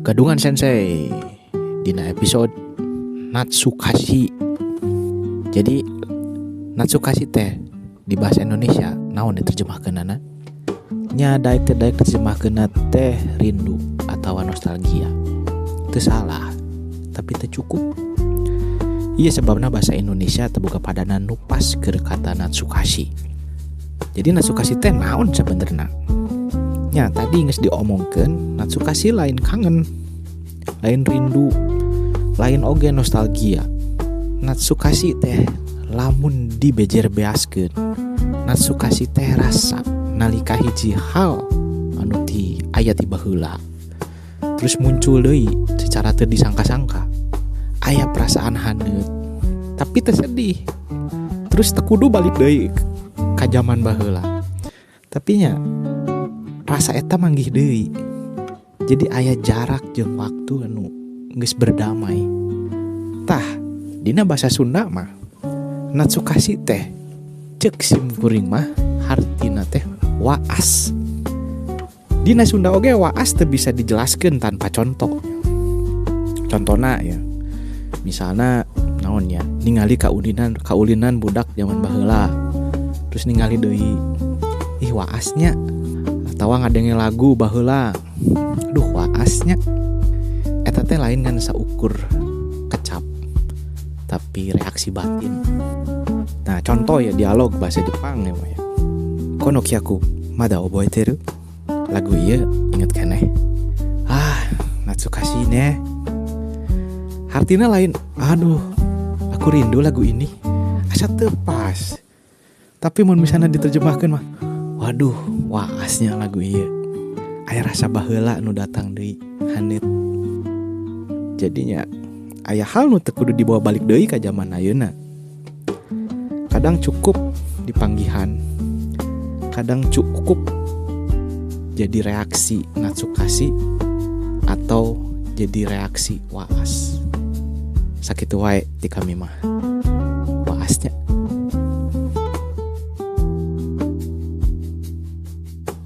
Gadungan Sensei dina episode Natsukashi. Jadi Natsukashi teh di bahasa Indonesia naon diterjemahkeunana? Nya daek teh daek diterjemahkeunna teh rindu atawa nostalgia. Teu salah, tapi teu cukup. Iya sebabna bahasa Indonesia teu boga padanan nu pas keur kata Natsukashi. Jadi Natsukashi teh naon sabenerna? Nya tadi geus diomongkeun, Natsukashi lain kangen, lain rindu, lain oge nostalgia. Natsukashi teh lamun dibejer beaskeun, Natsukashi teh rasa nalika hiji hal anu ti aya ti baheula terus muncul deui secara teu disangka-sangka. Aya perasaan haneut tapi teu sedih, terus teu kudu balik deui ka zaman baheula, tapi nya rasa eta manggih deui. Jadi aya jarak jeung waktu anu geus berdamai. Tah dina bahasa Sunda mah Natsukashi teh ceuk sim kuring mah hartina teh waas. Dina Sunda oge waas teu bisa dijelaskeun tanpa contoh. Contona ya, misalna naon nya, ningali kaulinan budak zaman baheula, terus ningali deui, ih waasnya, atawa ngadenge lagu baheula, aduh waasnya. Eta teh lain ngan saukur kecap, tapi reaksi batin. Nah contoh ya dialog bahasa Jepang ya, ya. Kono kyaku mada oboeteru? Lagu ieu inget keneh. Ah, Natsukashi ne. Hartina lain, aduh, aku rindu lagu ini. Asa teu pas. Tapi mun misalna diterjemahkeun mah, waduh, waasnya lagu ieu. Aya rasa baheula nu datang deui, haneut. Jadinya aya hal nu teu kudu dibawa balik deui ka zaman ayeuna. Kadang cukup dipanggihan, kadang cukup jadi reaksi Natsukashi atau jadi reaksi waas. Sakitu wae ti kami mah.